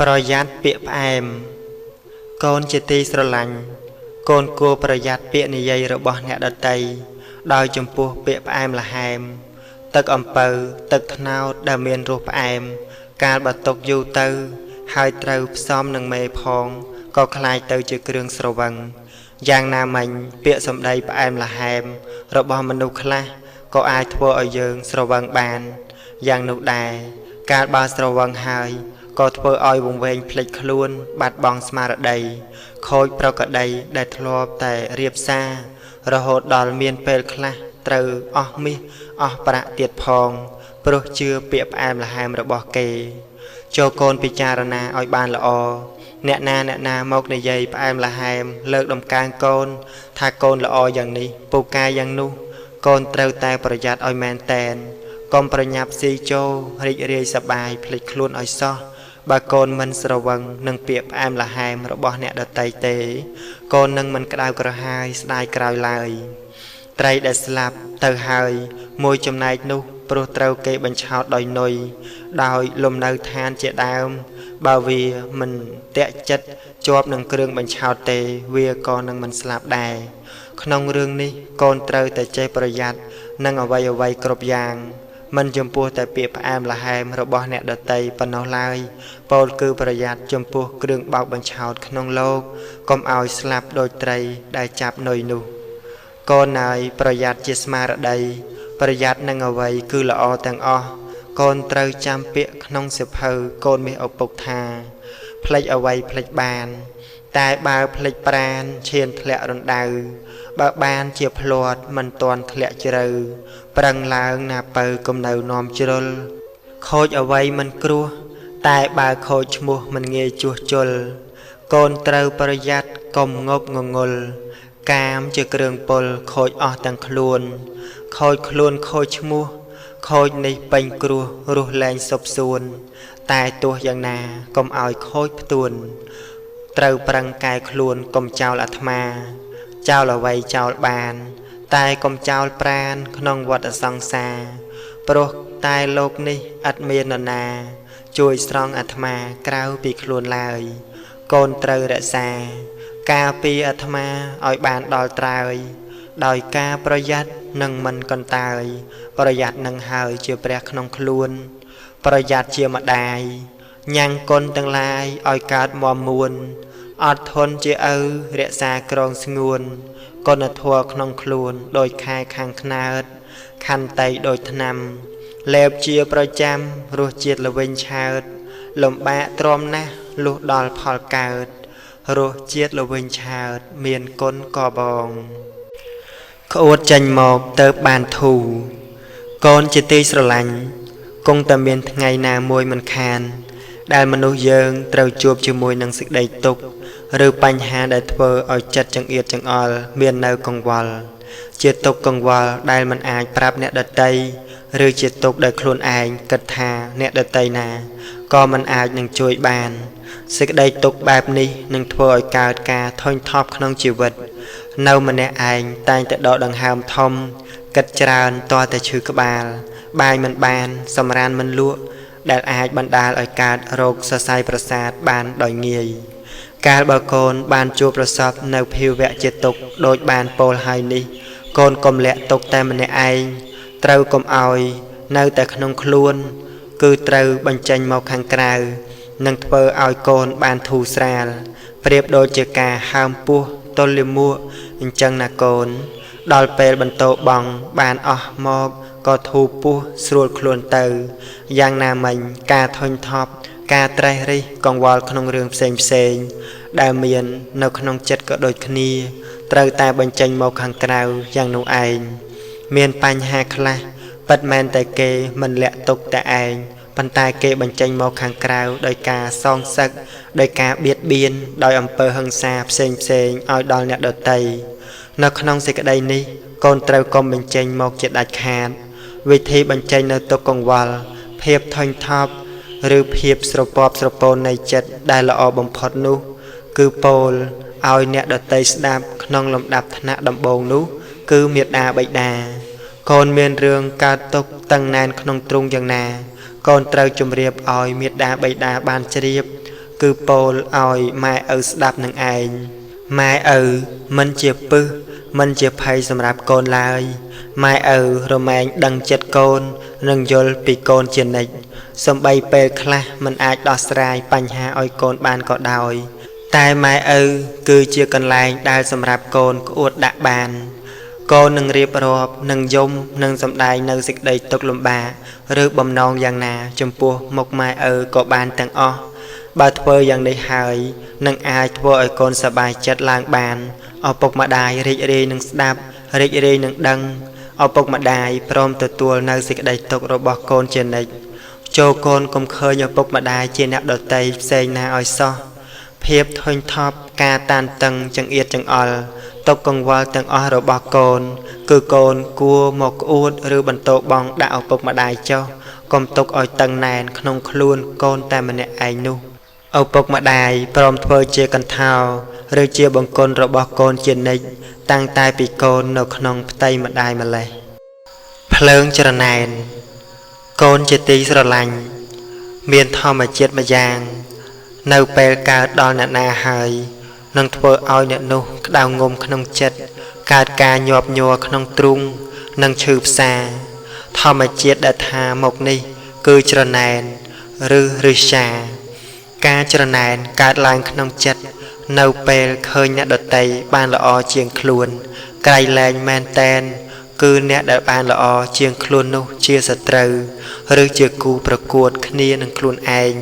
ប្រយ័ត្នពាក្យផ្អែម កូនជាទីស្រឡាញ់ កូនគួរប្រយ័ត្នពាក្យនិយាយរបស់អ្នកដទៃ ដោយចំពោះពាក្យផ្អែមល្ហែម ទឹកអំពៅ ទឹកត្នោតដែលមានរសផ្អែម កាលបើទុកយូរទៅ ហើយត្រូវផ្សំនឹងមេផង ក៏ក្លាយទៅជាគ្រឿងស្រវឹង យ៉ាងណាមិញ ពាក្យសម្ដីផ្អែមល្ហែមរបស់មនុស្សខ្លះ ក៏អាចធ្វើឲ្យយើងស្រវឹងបាន យ៉ាងនោះដែរ កាលបើស្រវឹងហើយ ក៏ធ្វើឲ្យវង្វេងភ្លេចខ្លួន បាត់បង់ស្មារតី ខូចប្រក្រតីដែលធ្លាប់តែរៀបសារ រហូតដល់មានពេលខ្លះត្រូវអស់មាសអស់ប្រាក់ទៀតផង ព្រោះជឿពាក្យផ្អែមល្ហែមរបស់គេ ចូលកូនពិចារណាឲ្យបានល្អ អ្នកណាអ្នកណាមកនិយាយផ្អែមល្ហែមលើកដំកើងកូន ថាកូនល្អយ៉ាងនេះ ពូកែយ៉ាងនោះ កូនត្រូវតែប្រយ័ត្នឲ្យមែនតែន កុំប្រញាប់ស៊ីចូលរីករាយសប្បាយភ្លេចខ្លួនឲ្យសោះ បើកូនមិនស្រវឹងនឹងពាក្យផ្អែមល្ហែមរបស់អ្នកដទៃទេ កូននឹងមិនក្តៅក្រហាយស្ដាយក្រោយឡើយ ត្រីដែលស្លាប់ទៅហើយមួយចំណែកនោះព្រោះត្រូវគេបញ្ឆោតដោយនុយ ដោយលំនៅឋានជាដើម បើវាមិនតាក់ចិត្តជាប់នឹងគ្រឿងបញ្ឆោតទេ វាក៏នឹងមិនស្លាប់ដែរ ក្នុងរឿងនេះកូនត្រូវតែចេះប្រយ័ត្ននឹងអ្វីអ្វីគ្រប់យ៉ាង មិនចំពោះតែពាក្យផ្អែមល្ហែមរបស់អ្នកដទៃប៉ុណ្ណោះឡើយ ពោលគឺប្រយ័ត្នចំពោះគ្រឿងបោកបញ្ឆោតក្នុងលោក កុំឲ្យស្លាប់ដូចត្រីដែលចាប់នុយនោះ កូនអើយប្រយ័ត្នជាស្មារតី ប្រយ័ត្ននឹងអ្វីគឺល្អទាំងអស់ កូនត្រូវចាំពាក្យក្នុងសៀវភៅកូនមាសឪពុកថា ភ្លេចអ្វីភ្លេចបាន តែបើភ្លេចប្រាណឈានធ្លាក់រណ្ដៅ បើបានជាភ្លាត់មិនទាន់ធ្លាក់ជ្រៅ ប្រឹងឡើងណាពៅកុំនៅនាំជ្រុល ខូចអ្វីមិនគ្រោះ តែបើខូចឈ្មោះមិនងាយជួសជុល កូនត្រូវប្រយ័ត្នកុំងប់ងងុល កាមជាគ្រឿងពុលខូចអស់ទាំងខ្លួន ខូចខ្លួនខូចឈ្មោះ ខូចនេះពេញគ្រោះរស់លែងសុបសួន តែទោះយ៉ាងណាកុំឲ្យខូចផ្ទួន ត្រូវប្រឹងកែខ្លួនកុំចោលអាត្មា ចោលអ្វីចោលបាន តែកុំចោលប្រាណក្នុងវដ្តសង្សារ ព្រោះតែលោកនេះឥតមាននរណា ជួយស្រង់អាត្មាក្រៅពីខ្លួនឡើយ កូនត្រូវរក្សា ការពារអាត្មាឲ្យបានដល់ត្រើយ ដោយការប្រយ័ត្ននិងមិនកន្តើយ ប្រយ័ត្ននឹងហើយជាព្រះក្នុងខ្លួន ប្រយ័ត្នជាម្ដាយ ញ៉ាំងគុណទាំងឡាយឲ្យកើតមាំមួន អត់ធន់ជាឪរក្សាក្រងស្ងួន គុណធម៌ក្នុងខ្លួនដោយខែខាងខ្នើត ខន្តីដោយថ្នាំ លេបជាប្រចាំរសជាតិល្វីងឆើត លំបាកទ្រាំណាស់លុះដល់ផលកើត រសជាតិល្វីងឆើតមានគុណក៏បង ក្អួតចេញមកទៅបានធូរ កូនជាទីស្រឡាញ់ គង់តែមានថ្ងៃណាមួយមិនខាន ដែលមនុស្សយើងត្រូវជួបជាមួយនឹងសេចក្តីទុក្ខ ឬបញ្ហាដែលធ្វើឲ្យចិត្តចង្អៀតចង្អល់មាននៅកង្វល់ ជាទុក្ខកង្វល់ដែលមិនអាចប្រាប់អ្នកដទៃ ឬជាទុក្ខដែលខ្លួនឯងគិតថាអ្នកដទៃណាក៏មិនអាចនឹងជួយបាន សេចក្តីទុក្ខបែបនេះនឹងធ្វើឲ្យកើតការធុញថប់ក្នុងជីវិត នៅម្នាក់ឯងតែងតែដកដង្ហើមធំ គិតច្រើនទាល់តែឈឺក្បាល បាយមិនបាន សម្រានមិនលក់ ដែលអាចបណ្ដាលឲ្យកើតរោគសរសៃប្រសាទបានដោយងាយ កាលបើកូនបានជួបប្រសពនៅភាវៈជាទុក្ខដូចបានពោលហើយនេះ កូនកុំលាក់ទុកតែម្នាក់ឯង ត្រូវកុំឲ្យនៅតែក្នុងខ្លួន គឺត្រូវបញ្ចេញមកខាងក្រៅ នឹងធ្វើឲ្យកូនបានធូរស្រាល ប្រៀបដូចជាការហើមពោះទល់លាមកអញ្ចឹងណាកូន ដល់ពេលបន្ទោបង់បានអស់មកក៏ធូរពោះស្រួលខ្លួនទៅ យ៉ាងណាមិញការធុញថប់ ការត្រេះរិះកង្វល់ក្នុងរឿងផ្សេងផ្សេង ដែលមាននៅក្នុងចិត្តក៏ដូចគ្នា ត្រូវតែបញ្ចេញមកខាងក្រៅយ៉ាងនោះឯង មានបញ្ហាខ្លះពិតមែនតែគេមិនលាក់ទុកតែឯង ប៉ុន្តែគេបញ្ចេញមកខាងក្រៅដោយការសងសឹក ដោយការបៀតបៀន ដោយអំពើហិង្សាផ្សេងផ្សេងឲ្យដល់អ្នកដទៃ នៅក្នុងសេចក្តីនេះ កូនត្រូវកុំបញ្ចេញមកជាដាច់ខាត វិធីបញ្ចេញនៅទុក្ខកង្វល់ ភាពធុញថប់ ឬភាពស្រពប់ស្រពោននៃចិត្តដែលល្អបំផុតនោះ គឺពោលឲ្យអ្នកដទៃស្ដាប់ក្នុងលំដាប់ថ្នាក់ដំបូងនោះ គឺមាតាបិតា កូនមានរឿងកើតទុក្ខតឹងណែនក្នុងទ្រុងយ៉ាងណា កូនត្រូវជម្រាបឲ្យមាតាបិតាបានជ្រាប គឺពោលឲ្យម៉ែឪស្ដាប់នឹងឯង ម៉ែឪមិនជាពឹសមិនជាភ័យសម្រាប់កូនឡើយ ម៉ែឪរមែងដឹងចិត្តកូន និងយល់ពីកូនជានិច្ច សំបីពេលខ្លះមិនអាចដោះស្រាយបញ្ហាឲ្យកូនបានក៏ដោយ តែម៉ែឪគឺជាកន្លែងដែលសម្រាប់កូនក្អួតដាក់បាន កូននឹងរៀបរាប់នឹងយំនឹងសម្ដែងនៅសេចក្តីទុក្ខលំបាកឬបំណងយ៉ាងណាចំពោះមុខម៉ែឪក៏បានទាំងអស់ បើធ្វើយ៉ាងនេះហើយនឹងអាចធ្វើឲ្យកូនសប្បាយចិត្តឡើងបាន ឪពុកម្ដាយរីករាយនឹងស្ដាប់រីករាយនឹងដឹង ឪពុកម្ដាយព្រមទទួលនៅសេចក្តីទុក្ខរបស់កូនជានិច្ច ចូលកូនកុំឃើញឪពុកម្ដាយជាអ្នកដទៃផ្សេងណាឲ្យសោះ ភាពធុញថប់ការតានតឹងចង្អៀតចង្អល់ទុក្ខកង្វល់ទាំងអស់របស់កូន គឺកូនគួរមកក្អួតឬបន្ទោបង់ដាក់ឪពុកម្ដាយចុះ កុំទុកឲ្យតឹងណែនក្នុងខ្លួនកូនតែម្នាក់ឯងនោះ ឪពុកម្ដាយព្រមធ្វើជាកន្ធោឬជាបង្គន់របស់កូនជានិច្ចតាំងតែពីកូននៅក្នុងផ្ទៃម្ដាយម្លេះ ភ្លើងច្រណែន កូនជាទីស្រឡាញ់ មានធម្មជាតិម្យ៉ាង នៅពេលកើតដល់អ្នកណាហើយនឹងធ្វើឲ្យអ្នកនោះក្តៅងំក្នុងចិត្ត កើតការញាប់ញ័រក្នុងទ្រូងនិងឈឺផ្សា ធម្មជាតិដែលថាមកនេះគឺច្រណែនឬរិស្យា ការច្រណែនកើតឡើងក្នុងចិត្តនៅពេលឃើញអ្នកដទៃបានល្អជាងខ្លួន ក្រៃលែងមែនតែន គឺអ្នកដែលបានល្អជាងខ្លួននោះជាសត្រូវឬជាគូប្រកួតគ្នានឹងខ្លួនឯង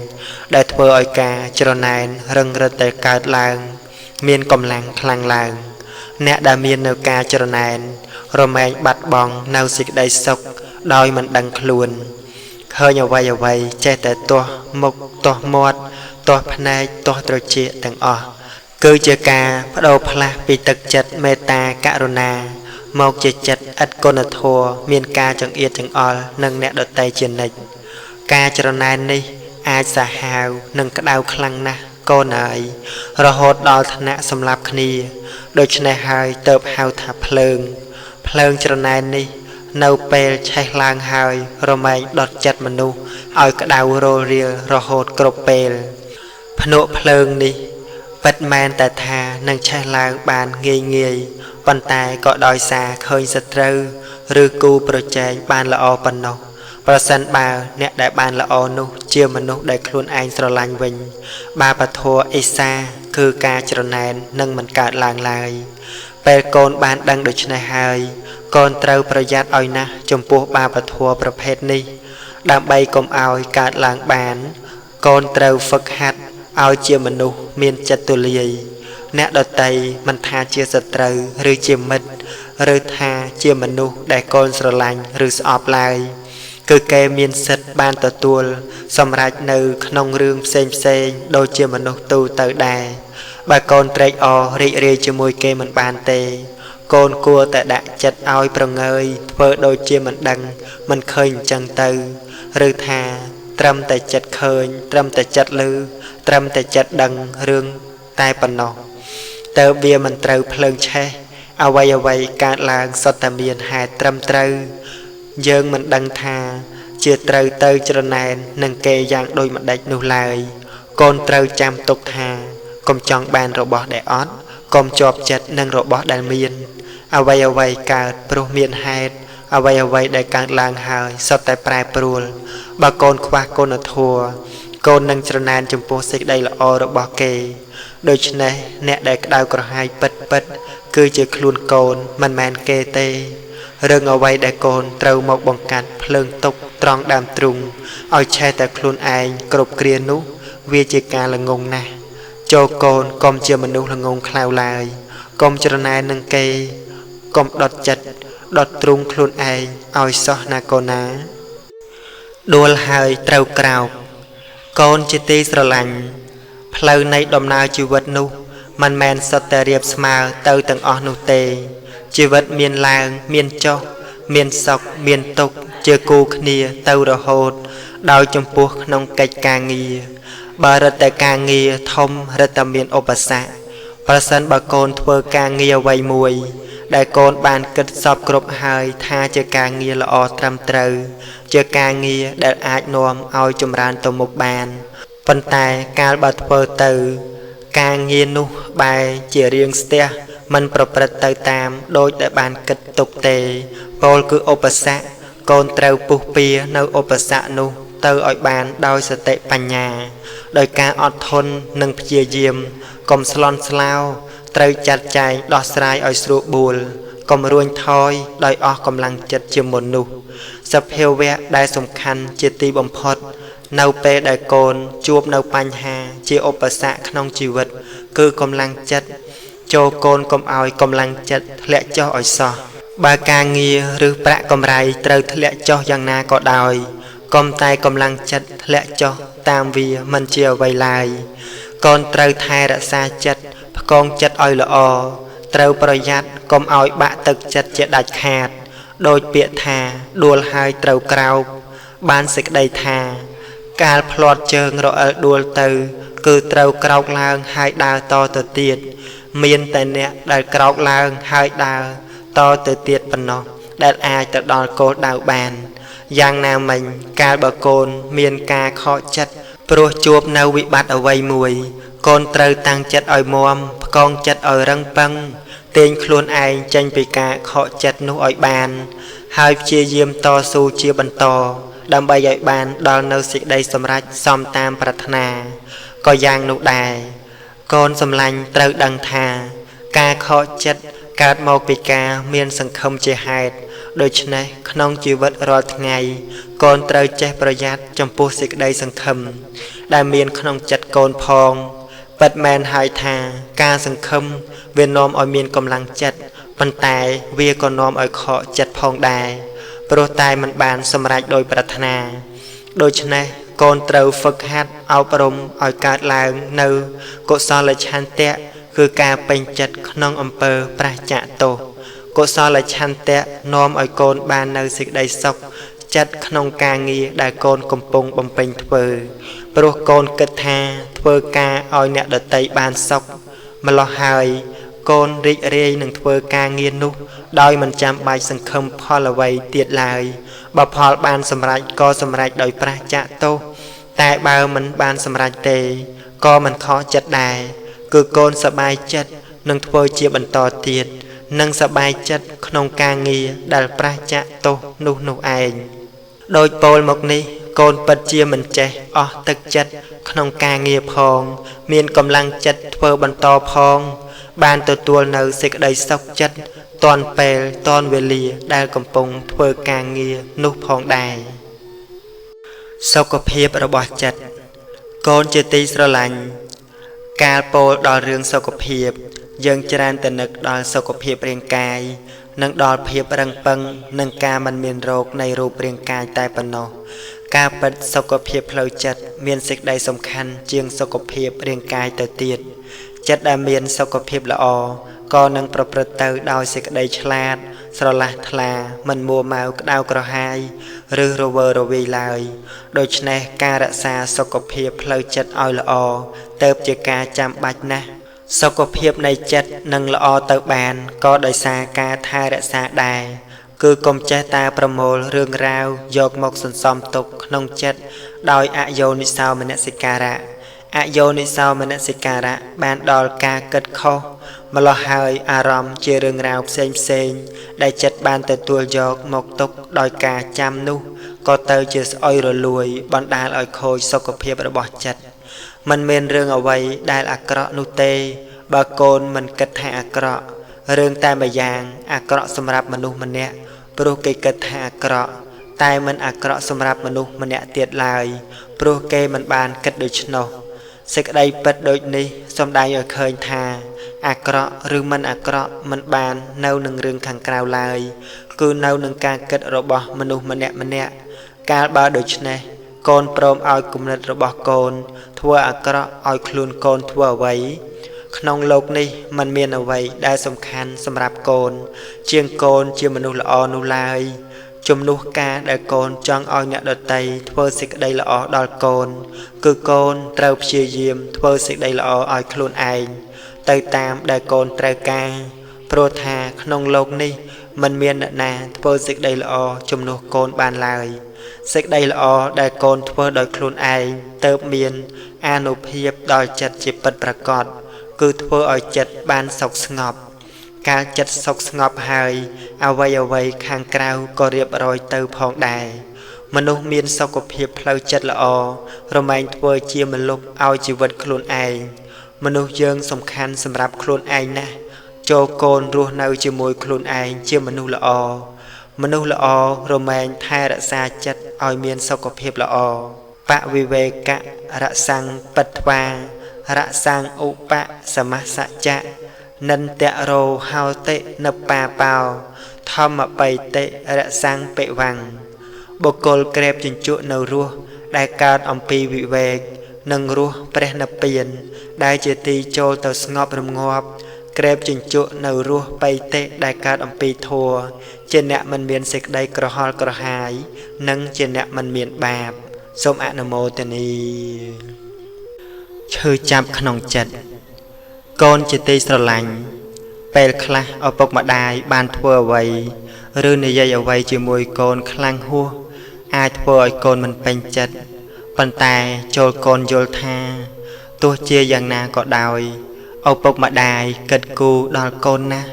ដែលធ្វើឲ្យការច្រណែនរឹងរិតតែកើតឡើង មានកម្លាំងខ្លាំងឡើង អ្នកដែលមាននៅការច្រណែនរមែងបាត់បង់នៅសេចក្តីសុខដោយមិនដឹងខ្លួន ឃើញអ្វីអ្វីចេះតែទាស់មុខទាស់មាត់ទាស់ភ្នែកទាស់ត្រចៀកទាំងអស់ គឺជាការបដូរផ្លាស់ពីទឹកចិត្តមេត្តាករុណា មកជាចិត្តឥតគុណធម៌មានការចង្អៀតចង្អល់នឹងអ្នកដទៃជានិច្ច ការច្រណែននេះអាចសាហាវនិងក្តៅខ្លាំងណាស់កូនអើយ រហូតដល់ថ្នាក់សម្លាប់គ្នា ដូច្នេះហើយទើបហៅថាភ្លើង ភ្លើងច្រណែននេះនៅពេលឆេះឡើងហើយរមែងដុតចិត្តមនុស្សឲ្យក្តៅរោលរាលរហូតគ្រប់ពេល ភ្នក់ភ្លើងនេះពិតមែនតែថានឹងឆេះឡើងបានងាយងាយ ប៉ុន្តែក៏ដោយសារឃើញសត្រូវឬគូប្រជែងបានល្អប៉ុណ្ណោះ ប្រសិនបើអ្នកដែលបានល្អនោះជាមនុស្សដែលខ្លួនឯងស្រឡាញ់វិញ បាបធម៌អេសាគឺការច្រណែននឹងមិនកើតឡើងឡើយ ពេលកូនបានដឹងដូច្នេះហើយ កូនត្រូវប្រយ័ត្នឲ្យណាស់ចំពោះបាបធម៌ប្រភេទនេះ ដើម្បីកុំឲ្យកើតឡើងបាន កូនត្រូវហ្វឹកហាត់ឲ្យជាមនុស្សមានចិត្តទូលាយ អ្នកដទៃមិនថាជាសត្រូវឬជាមិត្ត ឬថាជាមនុស្សដែលកូនស្រឡាញ់ឬស្អប់ឡើយ គឺគេមានសិទ្ធិបានទទួលសម្រេចនៅក្នុងរឿងផ្សេងផ្សេងដូចជាមនុស្សទូទៅដែរ បើកូនត្រេកអររីករាយជាមួយគេមិនបានទេ កូនគួរតែដាក់ចិត្តឲ្យប្រងើយធ្វើដូចជាមិនដឹងមិនឃើញអញ្ចឹងទៅ ឬថាត្រឹមតែចិត្តឃើញត្រឹមតែចិត្តឮត្រឹមតែចិត្តដឹងរឿងតែប៉ុណ្ណោះ តើវាមិនត្រូវភ្លើងឆេះ អ្វីអ្វីកើតឡើងសុទ្ធតែមានហេតុត្រឹមត្រូវ យើងមិនដឹងថាជាត្រូវទៅច្រណែននឹងគេយ៉ាងដូចម្ដេចនោះឡើយ កូនត្រូវចាំទុកថាកុំចង់បានរបស់ដែលអត់ កុំជាប់ចិត្តនឹងរបស់ដែលមាន អ្វីអ្វីកើតព្រោះមានហេតុ អ្វីអ្វីដែលកើតឡើងហើយសុទ្ធតែប្រែប្រួល បើកូនខ្វះគុណធម៌ កូននឹងច្រណែនចំពោះសេចក្តីល្អរបស់គេ ដូច្នេះអ្នកដែលក្តៅក្រហាយពិតពិតគឺជាខ្លួនកូនមិនមែនគេទេ រឿងអ្វីដែលកូនត្រូវមកបង្កាត់ភ្លើងទុកត្រង់ដើមទ្រូងឲ្យឆេះតែខ្លួនឯងគ្រប់គ្រានោះវាជាការល្ងង់ណាស់ ចូលកូនកុំជាមនុស្សល្ងង់ខ្លៅឡើយ កុំច្រណែននឹងគេ កុំដុតចិត្តដុតទ្រូងខ្លួនឯងឲ្យសោះណាកូនណា ដួលហើយត្រូវក្រោក កូនជាទីស្រឡាញ់ ផ្លូវនៃដំណើរជីវិតនោះមិនមែនសុទ្ធតែរាបស្មើទៅទាំងអស់នោះទេ ជីវិតមានឡើងមានចុះមានសុខមានទុក្ខជាគូគ្នាទៅរហូត ដោយចំពោះក្នុងកិច្ចការងារ បើរឹតតែការងារធំរឹតតែមានឧបសគ្គ ប្រសិនបើកូនធ្វើការងារអ្វីមួយ ដែលកូនបានគិតសពគ្រប់ហើយថាជាការងារល្អត្រឹមត្រូវ ជាការងារដែលអាចនាំឲ្យចម្រើនទៅមុខបាន ប៉ុន្តែកាលបើធ្វើទៅ ការងារនោះបែរជារាងស្ទះមិនប្រព្រឹត្តទៅតាមដូចដែលបានគិតទុកទេ ពោលគឺឧបសគ្គកូនត្រូវពុះពៀនៅឧបសគ្គនោះទៅឲ្យបានដោយសតិបញ្ញា ដោយការអត់ធន់និងព្យាយាមកុំស្លន់ស្លោត្រូវចាត់ចែងដោះស្រាយឲ្យស្រួលបួលកុំរួញថយដោយអស់កម្លាំងចិត្តជាមុននោះសភាវៈដែលសំខាន់ជាទីបំផុត នៅពេលដែលកូនជួបនៅបញ្ហាជាឧបសគ្គក្នុងជីវិត គឺកម្លាំងចិត្តចូលកូនកុំឲ្យកម្លាំងចិត្តធ្លាក់ចុះឲ្យសោះបើការងារឬប្រាក់កម្រៃត្រូវធ្លាក់ចុះយ៉ាងណាក៏ដោយកុំតែកម្លាំងចិត្តធ្លាក់ចុះតាមវាមិនជាអ្វីឡើយកូនត្រូវថែរក្សាចិត្តផ្គងចិត្តឲ្យល្អត្រូវប្រយ័ត្នកុំឲ្យបាក់ទឹកចិត្តជាដាច់ខាតដោយពាក្យថាដួលហើយត្រូវក្រោកបានសេចក្តីថាកាលភ្លាត់ជើងរអិលដួលទៅ គឺត្រូវក្រោកឡើងហើយដើរតទៅទៀតមានតែអ្នកដែលក្រោកឡើងហើយដើរតទៅទៀតប៉ុណ្ណោះដែលអាចទៅដល់គោលដៅបានយ៉ាងណាមិញកាលបើកូនមានការខកចិត្តព្រោះជួបនៅវិបត្តិអ្វីមួយកូនត្រូវតាំងចិត្តឲ្យមាំផ្គងចិត្តឲ្យរឹងប៉ឹងទាញខ្លួនឯងចេញពីការខកចិត្តនោះឲ្យបាន ហើយព្យាយាមតស៊ូជាបន្តដើម្បីឲ្យបានដល់នៅសេចក្តីសម្រេចសមតាមប្រាថ្នាក៏យ៉ាងនោះដែរកូនសម្លាញ់ត្រូវដឹងថា ការខកចិត្តកើតមកពីការមានសង្ឃឹមជាហេតុដូច្នេះក្នុងជីវិតរាល់ថ្ងៃកូនត្រូវចេះប្រយ័ត្នចំពោះសេចក្តីសង្ឃឹមដែលមានក្នុងចិត្តកូនផងពិតមែនហើយថាការសង្ឃឹមវានាំឲ្យមានកម្លាំងចិត្តប៉ុន្តែវាក៏នាំឲ្យខកចិត្តផងដែរព្រោះតែមិនបានសម្រេចដោយប្រាថ្នាដូច្នេះកូនត្រូវហ្វឹកហាត់អប់រំឲ្យកើតឡើងនៅកុសលឆន្ទៈគឺការពេញចិត្តក្នុងអំពើប្រាសចាកទោសកុសលឆន្ទៈនាំឲ្យកូនបាននៅសេចក្តីសុខចិត្តក្នុងការងារដែលកូនកំពុងបំពេញធ្វើព្រោះកូនគិតថាធ្វើការឲ្យអ្នកដទៃបានសុខម្ល៉េះហើយកូនរីករាយនឹងធ្វើការងារនោះដោយមិនចាំបាច់សង្ឃឹមផលអ្វីទៀតឡើយបើផលបានសម្រេចក៏សម្រេចដោយប្រាសចាកទោសតែបើមិនបានសម្រេចទេក៏មិនខកចិត្តដែរគឺកូនសប្បាយចិត្តនឹងធ្វើជាបន្តទៀតនិងសប្បាយចិត្តក្នុងការងារដែលប្រាសចាកទោសនោះនោះឯងដោយពោលមកនេះកូនពិតជាមិនចេះអស់ទឹកចិត្តក្នុងការងារផងមានកម្លាំងចិត្តធ្វើបន្តផងបានទទួលនៅសេចក្តីសុខចិត្តទាន់ពេលទាន់វេលាដែលកំពុងធ្វើការងារនោះផងដែរសុខភាពរបស់ចិត្តកូនជាទីស្រឡាញ់កាលពោលដល់រឿងសុខភាពយើងច្រើនតែនឹកដល់សុខភាពរាងកាយនិងដល់ភាពរឹងប៉ឹងនិងការមិនមានរោគនៃរូបរាងកាយតែប៉ុណ្ណោះការពិតសុខភាពផ្លូវចិត្តមានសេចក្តីសំខាន់ជាងសុខភាពរាងកាយទៅទៀតចិត្តដែលមានសុខភាពល្អក៏នឹងប្រព្រឹត្តទៅដោយសេចក្តីឆ្លាតស្រឡះថ្លាមិនមួម៉ៅក្តៅក្រហាយឬរវើរវាយឡើយដូច្នេះការរក្សាសុខភាពផ្លូវចិត្តឲ្យល្អទៅជាការចាំបាច់ណាស់សុខភាពនៃចិត្តនឹងល្អទៅបានក៏ដោយសារការថែរក្សាដែរគឺកុំចេះតែប្រមូលរឿងរ៉ាវយកមកសន្សំទុកក្នុងចិត្តដោយអយោនិសោមនសិការៈអយោនិសោមនសិការៈបានដល់ការគិតខុសម្ល៉េះហើយអារម្មណ៍ជារឿងរ៉ាវផ្សេងផ្សេងដែលចិត្តបានទទួលយកមកទុកដោយការចាំនោះក៏ទៅជាស្អុយរលួយបណ្ដាលឲ្យខូចសុខភាពរបស់ចិត្តមិនមានរឿងអ្វីដែលអាក្រក់នោះទេបើកូនមិនគិតថាអាក្រក់រឿងតែម្យ៉ាងអាក្រក់សម្រាប់មនុស្សម្នាក់ព្រោះគេគិតថាអាក្រក់តែមិនអាក្រក់សម្រាប់មនុស្សម្នាក់ទៀតឡើយព្រោះគេមិនបានគិតដូច្នោះសេចក្តីពិតដូចនេះសំដែងឲ្យឃើញថាអាក្រក់ឬមិនអាក្រក់មិនបាននៅនឹងរឿងខាងក្រៅឡើយគឺនៅនឹងការគិតរបស់មនុស្សម្នាក់ម្នាក់កាលបើដូច្នេះកូនព្រមឲ្យគំនិតរបស់កូនធ្វើអាក្រក់ឲ្យខ្លួនកូនធ្វើអ្វីក្នុងលោកនេះមិនមានអ្វីដែលសំខាន់សម្រាប់កូនជាងកូនជាមនុស្សល្អនោះឡើយជំនួសការដែលកូនចង់ឲ្យអ្នកដទៃធ្វើសេចក្តីល្អដល់កូនគឺកូនត្រូវព្យាយាមធ្វើសេចក្តីល្អឲ្យខ្លួនឯងទៅតាមដែលកូនត្រូវការព្រោះថាក្នុងលោកនេះមិនមានអ្នកណាធ្វើសេចក្តីល្អជំនួសកូនបានឡើយ សេចក្តីល្អដែលកូនធ្វើដោយខ្លួនឯងទៅមានអានុភាពដល់ចិត្តជាពិតប្រាកដគឺធ្វើឲ្យចិត្តបានសុខស្ងប់កាលចិត្តសុខស្ងប់ហើយអ្វីៗខាងក្រៅក៏រៀបរយទៅផងដែរមនុស្សមានសុខភាពផ្លូវចិត្តល្អរមែងធ្វើជាម្លប់ឲ្យជីវិតខ្លួនឯងមនុស្សយើងសំខាន់សម្រាប់ខ្លួនឯងណាស់ចូលកូនរស់នៅជាមួយខ្លួនឯងជាមនុស្សល្អមនុស្សល្អរមែងថែរក្សាចិត្តឲ្យមានសុខភាពល្អបវិវេករសੰបិត្វារសੰឧបសមសច្ចៈនិន្ទរោហោតិនិបាបោធម្មបៃតិរសੰពិវੰបុគ្គលក្រេបជញ្ជក់នៅរសដែលកើតអំពីវិវេកនិងរសព្រះនិព្វានដែលជាទីចូលទៅស្ងប់រងាប់ក្រេបជញ្ជក់នៅរសបៃតិដែលកើតអំពីធម៌ជាអ្នកមិនមានសេចក្តីក្រហល់ក្រហាយនិងជាអ្នកមិនមានបាបសូមអនុមោទនាឈឺចាប់ក្នុងចិត្តកូនជាទីស្រឡាញ់ពេលខ្លះឪពុកម្ដាយបានធ្វើអ្វីឬនិយាយអ្វីជាមួយកូនខ្លាំងហួសអាចធ្វើឲ្យកូនមិនពេញចិត្តប៉ុន្តែចូលកូនយល់ថាទោះជាយ៉ាងណាក៏ដោយឪពុកម្ដាយគិតគូរដល់កូនណាស់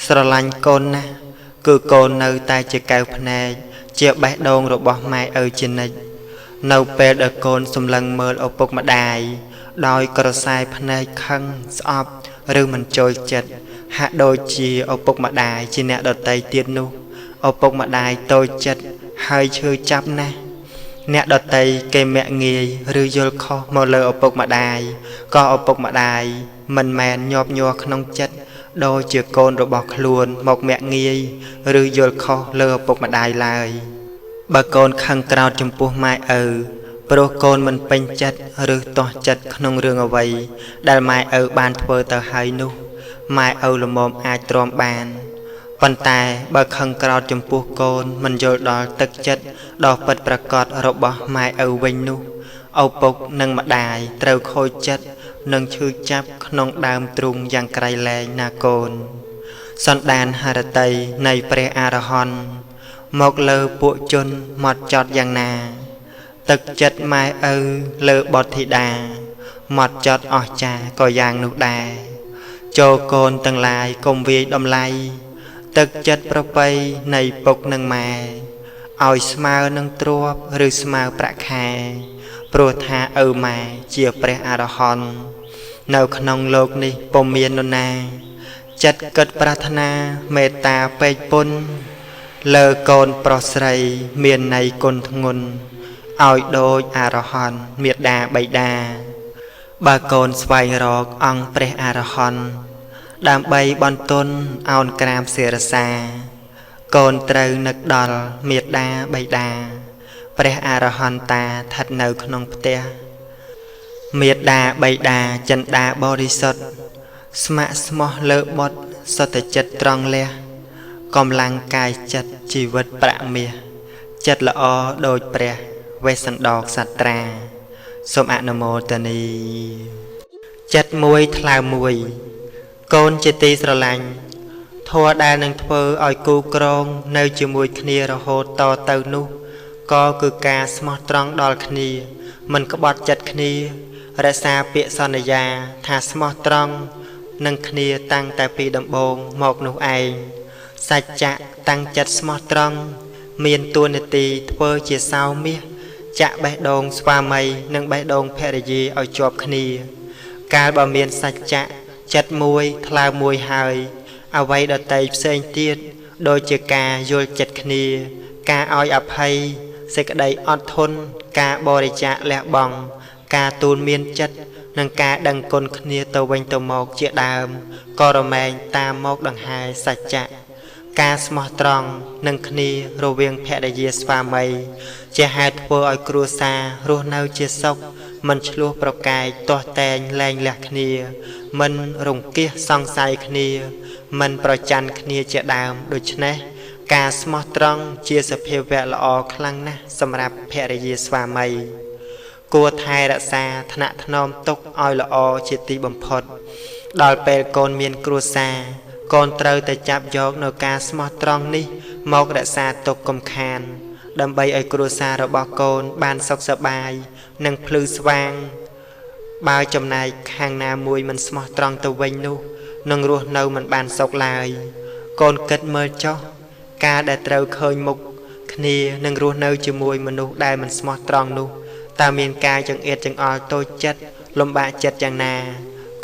ស្រឡាញ់កូនណាស់គឺកូននៅតែជាកែវភ្នែកជាបេះដូងរបស់ម៉ែឪជានិច្ចនៅពេលដែលកូនសម្លឹងមើលឪពុកម្ដាយដោយក្រសែភ្នែកខឹងស្អប់ឬមិនចូលចិត្តហាក់ដូចជាឪពុកម្ដាយជាអ្នកដទៃទៀតនោះឪពុកម្ដាយតូចចិត្តហើយឈឺចាប់ណាស់អ្នកដទៃគេមាក់ងាយឬយល់ខុសមកលើឪពុកម្ដាយក៏ឪពុកម្ដាយមិនមែនញាប់ញ័រក្នុងចិត្តដូចជាកូនរបស់ខ្លួនមកមាក់ងាយឬយល់ខុសលើឪពុកម្ដាយឡើយបើកូនខឹងក្រោធចំពោះម៉ែឪព្រោះកូនមិនពេញចិត្តឬទាស់ចិត្តក្នុងរឿងអ្វីដែលម៉ែឪបានធ្វើទៅហើយនោះម៉ែឪល្មមអាចទ្រាំបានប៉ុន្តែបើខឹងក្រោធចំពោះកូនមិនយល់ដល់ទឹកចិត្តដ៏ពិតប្រាកដរបស់ម៉ែឪវិញនោះឪពុកនិងម្ដាយត្រូវខូចចិត្តនិងឈឺចាប់ក្នុងដើមទ្រូងយ៉ាងក្រៃលែងណាកូនសន្តានហឫទ័យនៃព្រះអរហន្តមកលើពួកជនមកចត់យ៉ាងណាទឹកចិត្តម៉ែឪលើបុត្រធីតាមកចត់អស្ចារ្យក៏យ៉ាងនោះដែរចូលកូនទាំងឡាយកុំវាយតម្លៃទឹកចិត្តប្រពៃនៃពុកនិងម៉ែឲ្យស្មើនឹងទ្រព្យឬស្មើប្រាក់ខែព្រោះថាឪម៉ែជាព្រះអរហន្តនៅក្នុងលោកនេះពុំមាននរណាចិត្តគិតប្រាថ្នាមេត្តាពេកពុនលើកូនប្រុសស្រីមានន័យគុណធ្ងន់ឲ្យដូចអរហន្តមេដាបិតាបើកូនស្វែងរកអង្គព្រះអរហន្តដើម្បីបន្ទន់អោនក្រាមសិរសាកូនត្រូវនឹកដល់មេដាបិតាព្រះអរហន្តាស្ថិតនៅក្នុងផ្ទះមេដាបិតាចិន្តាបរិសុទ្ធស្ម័គ្រស្មោះលើបុត្រសុទ្ធចិត្តត្រង់លះកម្លាំងកាយចិត្តជីវិតប្រាក់មាសចិត្តល្អដូចព្រះវេស្សន្តរក្សត្រាសូមអនុមោទនាចិត្តមួយថ្លើមមួយកូនជាទីស្រឡាញ់ធម៌ដែលនឹងធ្វើឲ្យគូក្រងនៅជាមួយគ្នារហូតតទៅនោះក៏គឺការស្មោះត្រង់ដល់គ្នាមិនក្បត់ចិត្តគ្នារក្សាពាក្យសន្យាថាស្មោះត្រង់នឹងគ្នាតាំងតែពីដំបូងមកនោះឯងសច្ចៈតាំងចិត្តស្មោះត្រង់មានតួនាទីធ្វើជាសោមាសចាក់បេះដូងស្វាមីនិងបេះដូងភរិយាឲ្យជាប់គ្នាកាលបើមានសច្ចៈចិត្តមួយថ្លើមមួយហើយអ្វីដទៃផ្សេងទៀតដូចជាការយល់ចិត្តគ្នាការឲ្យអភ័យសេចក្តីអត់ធន់ការបរិច្ចាគលះបង់ការទូលមានចិត្តនិងការដឹងគុណគ្នាទៅវិញទៅមកជាដើមក៏រមែងតាមមកដង្ហែសច្ចៈការស្មោះត្រង់នឹងគ្នារវាងភរិយាស្វាមីជាហេតុធ្វើឲ្យគ្រួសាររស់នៅជាសុខមិនឈ្លោះប្រកែកទាស់ទែងលែងលះគ្នាមិនរង្គៀសសង្ស័យគ្នាមិនប្រច័ណ្ឌគ្នាជាដើមដូច្នេះការស្មោះត្រង់ជាសភាវៈល្អខ្លាំងណាស់សម្រាប់ភរិយាស្វាមីគួរថែរក្សាថ្នាក់ថ្នមទុកឲ្យល្អជាទីបំផុតដល់ពេលកូនមានគ្រួសារកូនត្រូវតែចាប់យកនៅការស្មោះត្រង់នេះមករក្សាទុកកុំខាន ដើម្បីឲ្យគ្រួសាររបស់កូនបានសុខសប្បាយនិងភ្លឺស្វាង បើចំណែកខាងណាមួយមិនស្មោះត្រង់ទៅវិញនោះនឹងរស់នៅមិនបានសុខឡើយ កូនគិតមើលចុះ ការដែលត្រូវឃើញមុខគ្នានិងរស់នៅជាមួយមនុស្សដែលមិនស្មោះត្រង់នោះតើមានការចង្អៀតចង្អល់តូចចិត្តលំបាកចិត្តយ៉ាងណា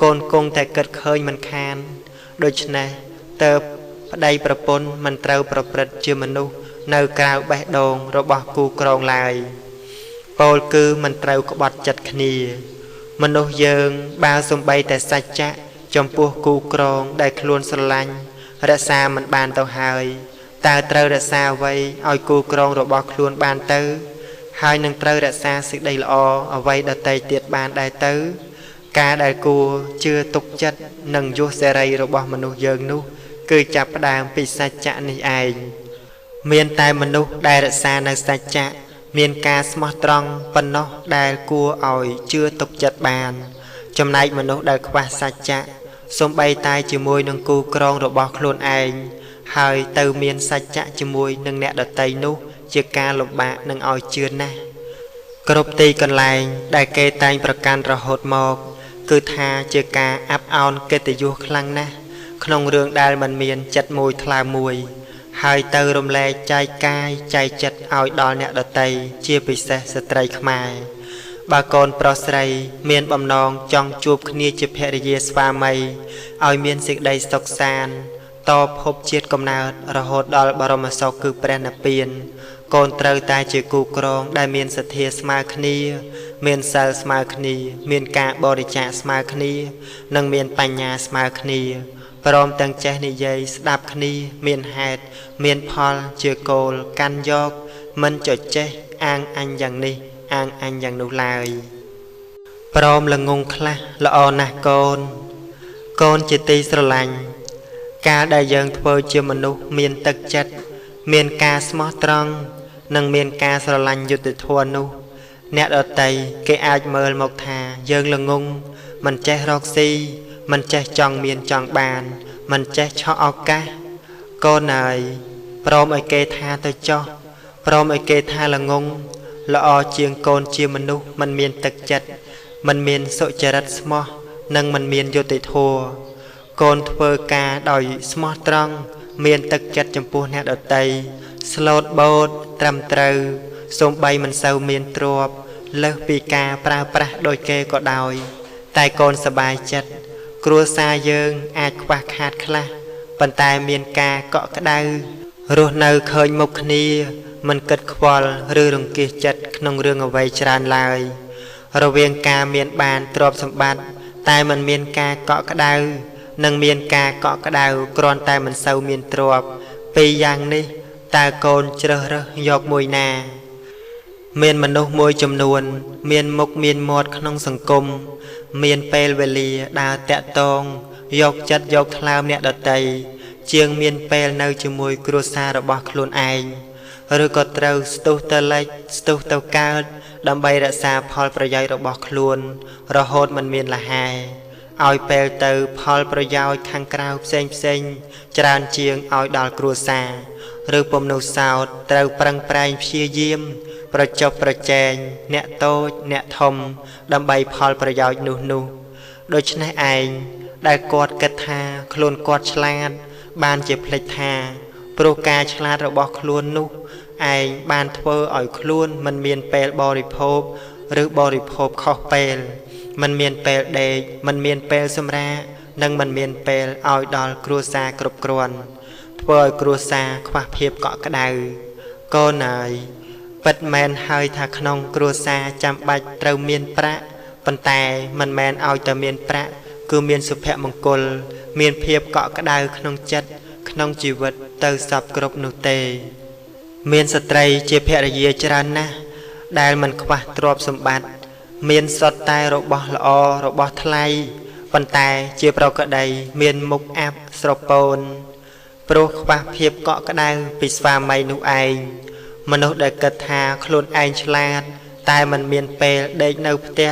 កូនគង់តែគិតឃើញមិនខាន ដូច្នេះតើប្តីប្រពន្ធមិនត្រូវប្រព្រឹត្តជាមនុស្សនៅក្រៅបេះដូងរបស់គូក្រងឡើយ ពោលគឺមិនត្រូវក្បត់ចិត្តគ្នា មនុស្សយើងបើសំបីតែសច្ចៈចំពោះគូក្រងដែលខ្លួនស្រឡាញ់រក្សាមិនបានទៅហើយ តើត្រូវរក្សាអ្វីឲ្យគូក្រងរបស់ខ្លួនបានទៅ ហើយនឹងត្រូវរក្សាសេចក្តីល្អអ្វីដទៃទៀតបានដែរទៅ ការដែលគួរជឿទុកចិត្តនិងយុសសេរីរបស់មនុស្សយើងនោះ គឺចាប់ផ្ដើមពីសច្ចៈនេះឯង មានតែមនុស្សដែលរក្សានៅសច្ចៈមានការស្មោះត្រង់ប៉ុណ្ណោះដែលគួរឲ្យជឿទុកចិត្តបាន ចំណែកមនុស្សដែលខ្វះសច្ចៈសំបីតែជាមួយនឹងគូក្រងរបស់ខ្លួនឯង ហើយទៅមានសច្ចៈជាមួយនឹងអ្នកដទៃនោះជាការលំបាកនឹងឲ្យជឿណាស់ គ្រប់ទីកន្លែងដែលគេតែងប្រកាន់រហូតមក គឺថាជាការអាប់អោនកិត្តិយសខ្លាំងណាស់ ក្នុងរឿងដែលមិនមានចិត្តមួយថ្លើមមួយ ហើយទៅរំលែកចែកកាយចែកចិត្តឲ្យដល់អ្នកដទៃជាពិសេសស្ត្រីខ្មែរ បើកូនប្រុសស្រីមានបំណងចង់ជួបគ្នាជាភរិយាស្វាមីឲ្យមានសេចក្តីសុខសាន្តតភពជាតិកំណើតរហូតដល់បរមសុខគឺព្រះនិព្វាន កូនត្រូវតែជាគូក្រងដែលមានសទ្ធាស្មើគ្នា មានសិលស្មើគ្នា មានការបរិច្ចាគស្មើគ្នា និងមានបញ្ញាស្មើគ្នា ព្រមទាំងចេះនិយាយស្ដាប់គ្នា មានហេតុមានផលជាគោលកាន់យក មិនចចេះអាងអញយ៉ាងនេះអាងអញយ៉ាងនោះឡើយ ព្រមល្ងងខ្លះល្អណាស់កូន កូនជាទីស្រឡាញ់ កាលដែលយើងធ្វើជាមនុស្សមានទឹកចិត្ត មានការស្មោះត្រង់ និងមានការស្រឡាញ់យុត្តិធម៌នោះ អ្នកដទៃគេអាចមើលមកថាយើងល្ងង មិនចេះរកស៊ី មិនចេះចង់មានចង់បាន មិនចេះឆក់ឱកាស កូនអើយ ព្រមឲ្យគេថាទៅចោះ ព្រមឲ្យគេថាល្ងង ល្អជាងកូនជាមនុស្សមិនមានទឹកចិត្ត មិនមានសុចរិតស្មោះ និងមិនមានយុត្តិធម៌ កូនធ្វើការដោយស្មោះត្រង់ មានទឹកចិត្តចំពោះអ្នកដទៃ ស្លូតបូតត្រឹមត្រូវ សូម្បីមិនសូវមានទ្រព្យលើសពីការប្រើប្រាស់ដោយគេក៏ដោយ តែកូនសប្បាយចិត្ត គ្រួសារយើងអាចខ្វះខាតខ្លះ ប៉ុន្តែមានការកក់ក្ដៅ រស់នៅឃើញមុខគ្នា មិនគិតខ្វល់ឬរង្គៀសចិត្តក្នុងរឿងអ្វីច្រើនឡើយ រវាងការមានបានទ្រព្យសម្បត្តិ តែមិនមានការកក់ក្ដៅ និងមានការកក់ក្ដៅគ្រាន់តែមិនសូវមានទ្រព្យ ពីរយ៉ាងនេះតើកូនជ្រើសរើសយកមួយណា មានមនុស្សមួយចំនួន មានមុខមានមាត់ក្នុងសង្គម មានពេលវេលាដើរតាក់ទង យកចិត្តយកថ្លើមអ្នកដទៃ ជាងមានពេលនៅជាមួយគ្រួសាររបស់ខ្លួនឯង ឬក៏ត្រូវស្ទុះទៅលិច ស្ទុះទៅកើត ដើម្បីរក្សាផលប្រយោជន៍របស់ខ្លួន រហូតមិនមានលហែ ឲ្យពេលទៅផលប្រយោជន៍ខាងក្រៅផ្សេងផ្សេងច្រើនជាងឲ្យដល់គ្រួសារ ឬពុំនោះសោតត្រូវប្រឹងប្រែងព្យាយាម ប្រចុះប្រជែងអ្នកតូចអ្នកធំ ដើម្បីផលប្រយោជន៍នោះនោះ ដូច្នេះឯងដែលគាត់គិតថាខ្លួនគាត់ឆ្លាត បានជាភ្លេចថា ព្រោះការឆ្លាតរបស់ខ្លួននោះឯងបានធ្វើឲ្យខ្លួនមិនមានពេលបរិភោគ ឬបរិភោគខុសពេល មិនមានពេលដេក មិនមានពេលសម្រាក និងមិនមានពេលឲ្យដល់គ្រួសារគ្រប់គ្រាន់ ធ្វើឲ្យគ្រួសារខ្វះភាពកក់ក្ដៅ កូនអើយ ពិតមែនហើយថាក្នុងគ្រួសារចាំបាច់ត្រូវមានប្រាក់ ប៉ុន្តែមិនមែនឲ្យតែមានប្រាក់ គឺមានសុភមង្គល មានភាពកក់ក្ដៅក្នុងចិត្ត ក្នុងជីវិតទៅសពគ្រប់នោះទេ មានស្ត្រីជាភរិយាច្រើនណាស់ ដែលមិនខ្វះទ្រព្យសម្បត្តិ មានសុទ្ធតែរបស់ល្អរបស់ថ្លៃ ប៉ុន្តែជាប្រក្រតីមានមុខអាប់ស្រពោន ព្រោះខ្វះភាពកក់ក្ដៅពីស្វាមីនោះឯង មនុស្សដែលគិតថាខ្លួនឯងឆ្លាត តែមិនមានពេលដេកនៅផ្ទះ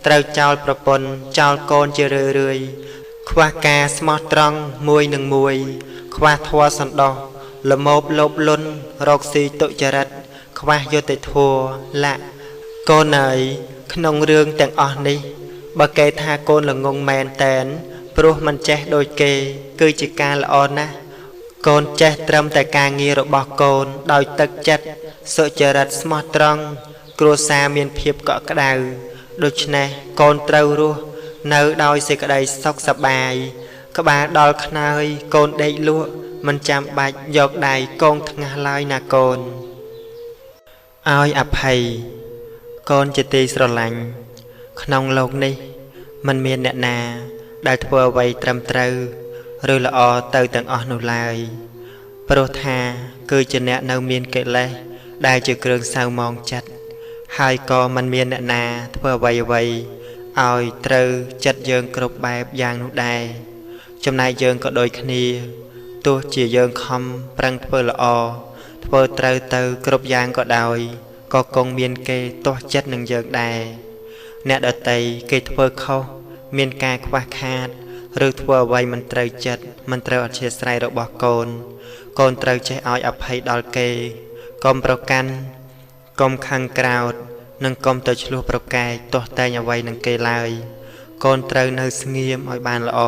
ត្រូវចោលប្រពន្ធចោលកូនជារឿយៗ ខ្វះការស្មោះត្រង់មួយនឹងមួយ ខ្វះធម៌សន្តោស ល្មោភលោភលន់រកស៊ីទុច្ចរិត ខ្វះយុត្តិធម៌លាក់កូនអើយក្នុងរឿងទាំងអស់នេះបើគេថាកូនល្ងងមែនតែនព្រោះមិនចេះដូចគេ គឺជាការល្អណាស់កូនចេះត្រឹមតែការងាររបស់កូនដោយទឹកចិត្តសុចរិតស្មោះត្រង់គ្រួសារមានភាពកក់ក្ដៅដូច្នេះកូនត្រូវរស់នៅដោយសេចក្តីសុខសប្បាយក្បាលដល់ខ្នើយកូនដេកលក់មិនចាំបាច់យកដៃកងថ្ងាសឡើយណាកូនឲ្យអភ័យកូនជាទីស្រឡាញ់ក្នុងលោកនេះមិនមានអ្នកណាដែលធ្វើអ្វីត្រឹមត្រូវឬល្អទៅទាំងអស់នោះឡើយព្រោះថាគឺជាអ្នកនៅមានកិលេសដែលជាគ្រឿងសៅមងចិត្តហើយក៏មិនមានអ្នកណាធ្វើអ្វីអ្វីឲ្យត្រូវចិត្តយើងគ្រប់បែបយ៉ាងនោះដែរចំណែកយើងក៏ដូចគ្នាទោះជាយើងខំប្រឹងធ្វើល្អធ្វើត្រូវទៅគ្រប់យ៉ាងក៏ដោយក៏គង់មានគេទាស់ចិត្តនឹងយើងដែរអ្នកដទៃគេធ្វើខុសមានការខ្វះខាតឬធ្វើអ្វីមិនត្រូវចិត្តមិនត្រូវអធ្យាស្រ័យរបស់កូនកូនត្រូវចេះឲ្យអភ័យដល់គេកុំប្រកាន់កុំខឹងក្រោធនិងកុំទៅឈ្លោះប្រកែកទាស់តែងអ្វីនឹងគេឡើយកូនត្រូវនៅស្ងៀមឲ្យបានល្អ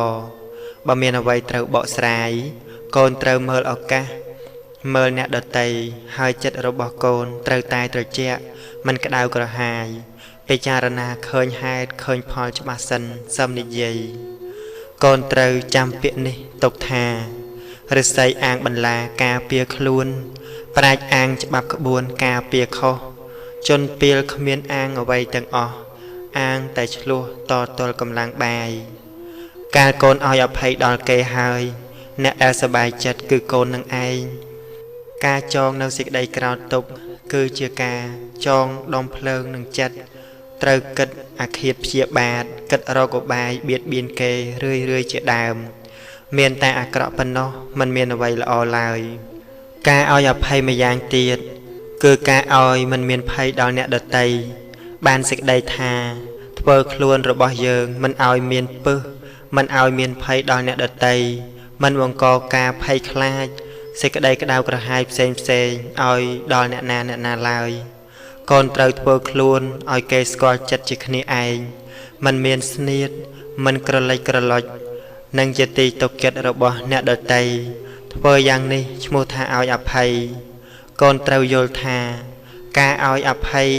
បើមានអ្វីត្រូវបកស្រាយកូនត្រូវមើលឱកាសមើលអ្នកដទៃហើយចិត្តរបស់កូនត្រូវតែត្រជាក់មិនក្តៅក្រហាយពិចារណាឃើញហេតុឃើញផលច្បាស់សិនសឹមនិយាយកូនត្រូវចាំពាក្យនេះទុកថាឫស្សីអាងបន្លាការពារខ្លួនប្រាជ្ញអាងច្បាប់ក្បួនការពារខុសជនពាលគ្មានអាងអ្វីទាំងអស់អាងតែឆ្លោះតទល់កម្លាំងបាយកាលកូនឲ្យអភ័យដល់គេហើយអ្នកដែលសប្បាយចិត្តគឺកូននឹងឯងការចងនៅសេចក្តីក្រោធទុក្ខគឺជាការចងដុំភ្លើងនឹងចិត្តត្រូវគិតអាឃាតព្យាបាទគិតរកឧបាយបៀតបៀនគេរឿយរឿយជាដើមមានតែអាក្រក់ប៉ុណ្ណោះមិនមានអ្វីល្អឡើយការឲ្យអភ័យម្យ៉ាងទៀតគឺការឲ្យមិនមានភ័យដល់អ្នកដទៃបានសេចក្តីថាធ្វើខ្លួនរបស់យើងមិនឲ្យមានពឹសមិនឲ្យមានភ័យដល់អ្នកដទៃមិនបង្កការភ័យខ្លាចសេចក្តីក្តៅក្រហាយផ្សេងផ្សេងឲ្យដល់អ្នកណាអ្នកណាឡើយកូនត្រូវធ្វើខ្លួនឲ្យគេស្គាល់ចិត្តជាគ្នាឯងមិនមានស្នៀតមិនក្រឡេចក្រឡុចនិងជាទីទុកចិត្តរបស់អ្នកដទៃធ្វើយ៉ាងនេះឈ្មោះថាឲ្យអភ័យកូនត្រូវយល់ថាការឲ្យអភ័យ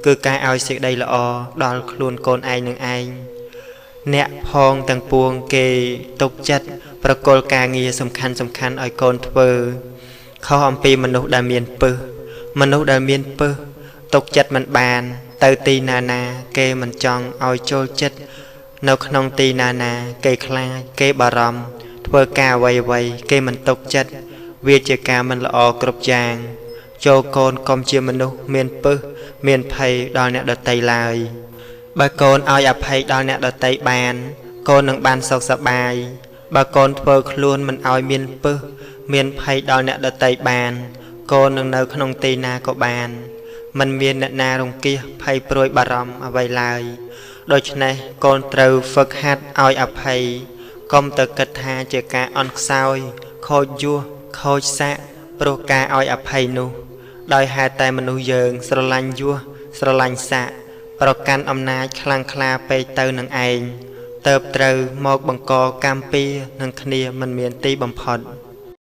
គឺការឲ្យសេចក្តីល្អដល់ខ្លួនកូនឯងនឹងឯងអ្នកផងទាំងពួងគេទុកចិត្តប្រគល់ការងារសំខាន់សំខាន់ឲ្យកូនធ្វើខុសអំពីមនុស្សដែលមានពឹសមនុស្សដែលមានពឹសទុកចិត្តមិនបានទៅទីណាណាគេមិនចង់ឲ្យចូលចិត្តនៅក្នុងទីណាណាគេខ្លាចគេបារម្ភធ្វើការអ្វីអ្វីគេមិនទុកចិត្តវាជាការមិនល្អគ្រប់យ៉ាងចូលកូនកុំជាមនុស្សមានពឹសមានភ័យដល់អ្នកដទៃឡើយបើកូនឲ្យអភ័យដល់អ្នកដទៃបានកូននឹងបានសុខសប្បាយបើកូនធ្វើខ្លួនមិនឲ្យមានពឹសមានភ័យដល់អ្នកដទៃបានកូននឹងនៅក្នុងទីណាក៏បានមិនមានអ្នកណារង្គៀសភ័យព្រួយបារម្ភអ្វីឡើយដូច្នេះកូនត្រូវហ្វឹកហាត់ឲ្យអភ័យកុំទៅគិតថាជាការអន់ខ្សោយខូចយោះខូចសាក់ព្រោះការឲ្យអភ័យនោះដោយហេតុតែមនុស្សយើងស្រឡាញ់យោះស្រឡាញ់សាក់ប្រកាន់អំណាចខ្លាំងក្លាពេកទៅនឹងឯងទៅត្រូវមកបង្កកម្មពៀនឹងគ្នាមិនមានទីបំផុត។